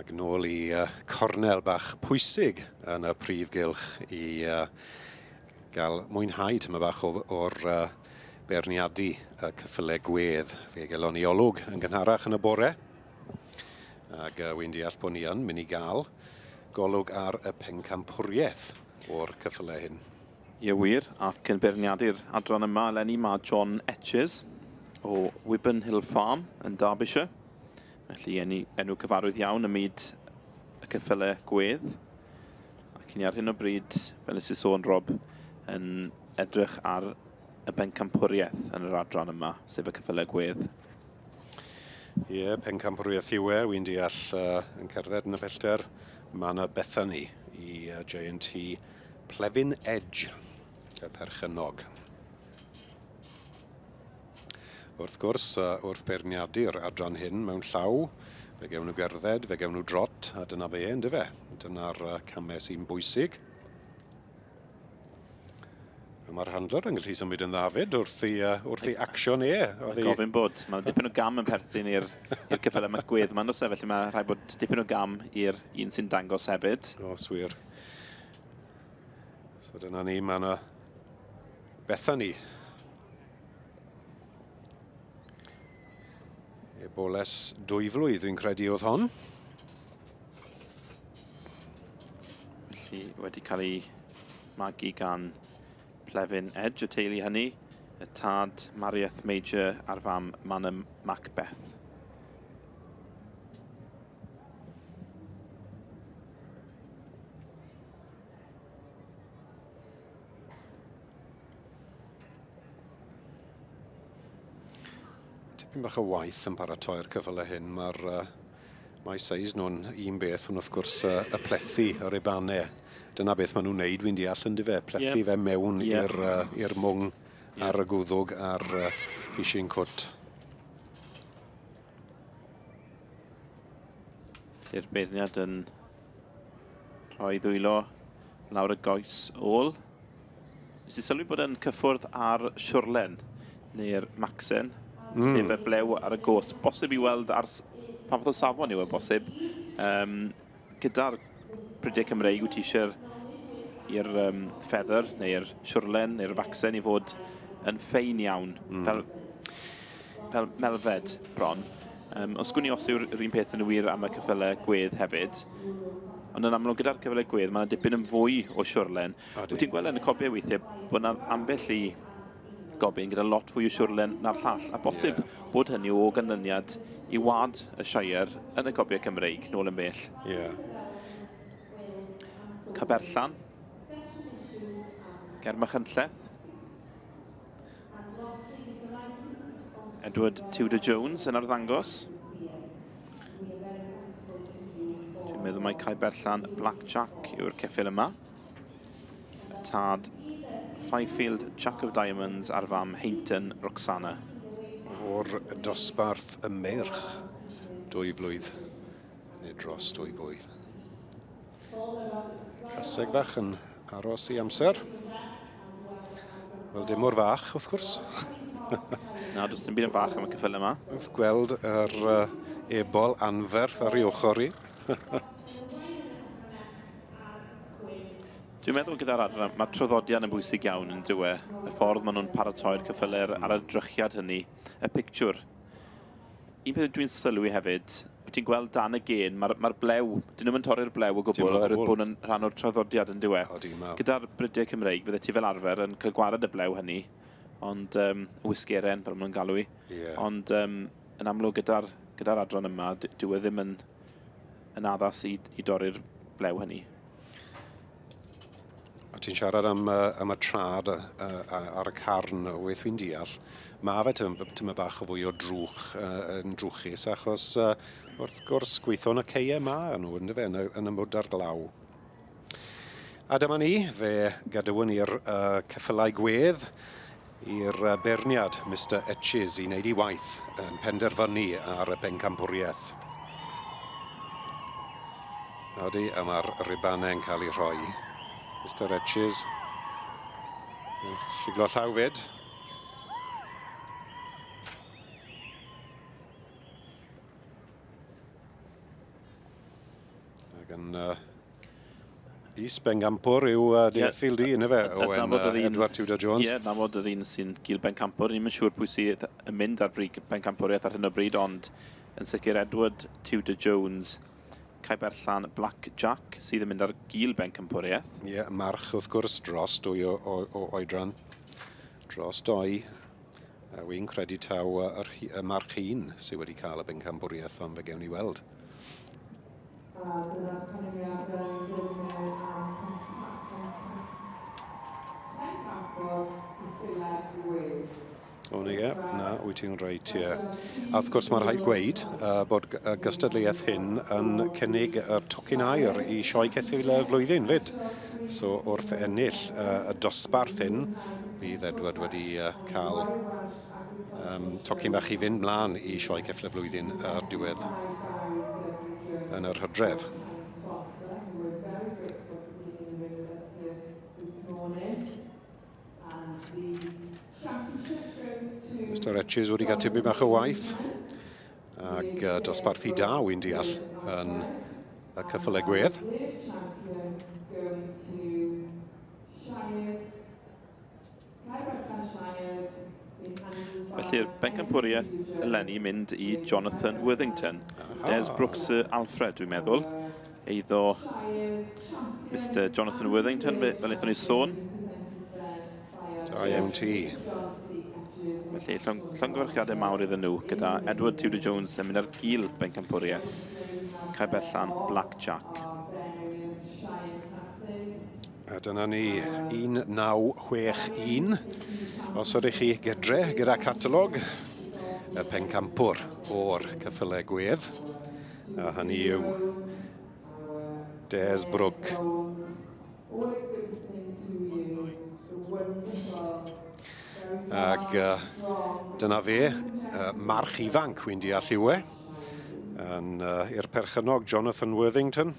Ac nôl i cornel bach pwysig yn y prif gylch i gael mwynhau tyma bach o'r beirniadu y cyffyle gwedd. Fe gelon ni olwg yn gynharach yn y bore. Ac wy'n deall bod ni yn mynd i gael golwg ar y pencampwriaeth o'r cyffyle hyn. Ie wir, ac yn beirniadu'r adran yma eleni mae John Etches o Wibben Hill Farm yn Derbyshire. Felly enw, enw cyfarwydd iawn ym myd y cyffyle gwedd. Ac ni ar hyn o bryd, fel nes i sôn Rob, yn edrych ar y bencampwriaeth yn yr adran yma, sef y cyffyle gwedd. Ie, yeah, pencampwriaeth yw e, wy'n deall yn cerdded yn y pellter. Mae yna Bethany i J&T Plefin Edge, y perchennog. Wrth gwrs, wrth beirniadu'r adran hyn mewn llaw, fe gewn nhw gerdded, fe gewn nhw drot, a dyna fe, yndyfe? Dyna'r camau sy'n bwysig. Mae'r handler yn gallu symud yn dda fyd wrth i, wrth i action e. Oedd gofyn bod. Mae dipyn o gam yn perthyn i'r cyffel yma gwedd yma, e? Felly mae rhaid bod dipyn o gam i'r un sy'n dangos hefyd. O, swir. So dyna ni, mae yna Bethany. Eboles 2 flwydd, fi'n credu oedd hon. Felly wedi cael ei magu gan Plefin Edge, y teulu hynny, y tad Mariath Major a'r fam Manum Macbeth. Tipyn bach o waith yn paratoi'r cyfle hyn. Mae'r mae seis nhw'n un beth, ond wrth gwrs y plethu, y ribannau. Dyna beth maen nhw'n neud, wy'n deall, yn dyfe? Plethu fe mewn i'r mwng ar y gwddwg a'r pishyn cwt. I'r beirniad yn rhoi ddwylo lawr y goes ôl. Nes i sylwi bod yn cyffwrdd ar siwrlen neu'r maxen, sef y blew ar y gos. Bosib i weld ar pa fath o safon yw e bosib. Gyda'r prydiau Cymreig wyt ti eisiau'r i'r feather neu'r siwrlen neu'r facsen i fod yn ffein iawn, fel melfed bron. Os gwn i os yw'r un peth yn wir am y cyffyle gwedd hefyd, ond yn amlwg gyda'r cyffyle gwedd mae yna dipyn yn fwy o siwrlen. Wyt ti'n gweld yn y cobiau weithiau bod yna ambell i gobyn gyda lot fwy o siwrlen na'r llall, a bosib bod hynny o ganlyniad i wad y Shire yn y cobiau Cymreig nôl yn bell. Caberllan, ger Machynlleth. Edward Tudor Jones yn arddangos. Dwi'n meddwl mai Cae Berllan Black Jack yw'r ceffyl yma. Tad Fifield Jack of Diamonds a'r fam Hainton Roxana. O'r dosbarth y meirch 2 flwydd neu dros 2 flwydd. Caseg fach yn aros i amser. Wel, dim mor fach, wrth gwrs. Na, does dim byd yn fach am y ceffylau yma. Wrth gweld yr ebol anferth ar ei ochr i. Dwi'n meddwl gyda'r adran, mae traddodiad yn bwysig iawn yn dyw e. Y ffordd maen nhw'n paratoi'r ceffylau ar y drychiad hynny, y pictiwr. Un peth dwi'n sylwi hefyd, wyt ti'n gweld dan y gen, mae'r blew, dyn nhw'n torri'r blew o gwbl, oherwydd bod nhw'n rhan o'r traddodiad yn dyw e. Gyda'r brydiau Cymreig, fydde ti fel arfer yn cael gwared y blew hynny, ond y wisgeren, fel maen nhw'n galw i. Ond yn amlwg gyda'r adran yma, dyw e ddim yn addas i dorri'r blew hynny. A ti'n siarad am y trad ar y carn, o beth fi'n deall, mae fe tyma bach o fwy o drwch yn drwchus, achos wrth gwrs gweithio yn y ceie ma nhw, yndyfe, yn y mwd a'r glaw. A dyma ni, fe gadewon ni'r ceffylau gwedd i'r beirniad, Mr Etches, i wneud ei waith yn penderfynu ar y bencampwriaeth. Odi, a mae'r ribannau'n cael ei rhoi. Mr Etches, siglo llaw fyd. Yn is-bencampwr yw Deerfield i, yna fe, Owen Edward Tudor Jones. Ie, yeah, nabod yr un sy'n gil bencampwr. Ni'n siŵr pwy sydd yn mynd ar brig bencampwriaeth ar hyn o bryd, ond yn sicr Edward Tudor Jones, Cae Berllan Black Jack sydd yn mynd ar gil bencampwriaeth. Ie, yeah, march wrth gwrs dros dwy o, o, o oedran. Dros doi. A wy'n credu taw yr, y march un sydd wedi cael y bencampwriaeth, ond fe gewn ni weld. A dyna'r canlyniadau yn dod mewn am pencampwr ceffylau gwedd. O ni e, na, wyt ti'n reit, ie. A wrth gwrs mae rhaid gweud bod y gystadleuaeth hyn yn cynnig y tocyn aur i sioe ceffyl y flwyddyn fyd. So wrth ennill y dosbarth hyn, bydd Edward wedi cael tocyn bach i fynd mlaen i sioe ceffyl y flwyddyn ar diwedd yn yr hydref. Mr Etches wedi cael tipyn bach o waith ac dosbarthu da, wy'n deall, yn y ceffylau gwedd. Felly'r bencampwriaeth eleni mynd i Jonathan Worthington. Des Brooks Sir Alfred, dwi'n meddwl. Eiddo Mr Jonathan Worthington, fel wnaethon ni sôn. Da iawn ti. Felly, llongyfarchiadau mawr iddyn nhw, gyda Edward Tudor Jones yn mynd ar gil bencampwriaeth. Cae Berllan, Black Jack. A dyna ni, 1961. Os ydych chi gydre gyda catalog, y pencampwr o'r ceffylau gwedd, a hynny yw Des Brook. Ac dyna fe, march ifanc, wy'n deall yw e, yn, i'r perchennog Jonathan Worthington.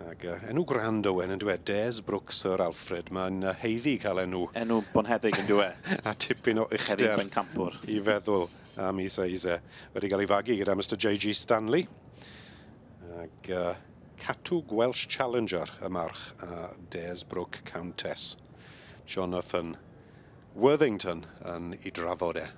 Ac enw grand Owen yn dweud, Des Brooks Sir Alfred, mae'n heiddi cael enw. Enw bonheddig yn dweud. A tipyn o uchder bencampwr. I feddwl am ei seis e. Wedi cael ei fagu gyda Mr J.G. Stanley. Ac Catwg Welsh Challenger y march a Des Brook Countess. Jonathan Worthington yn ei drafod e.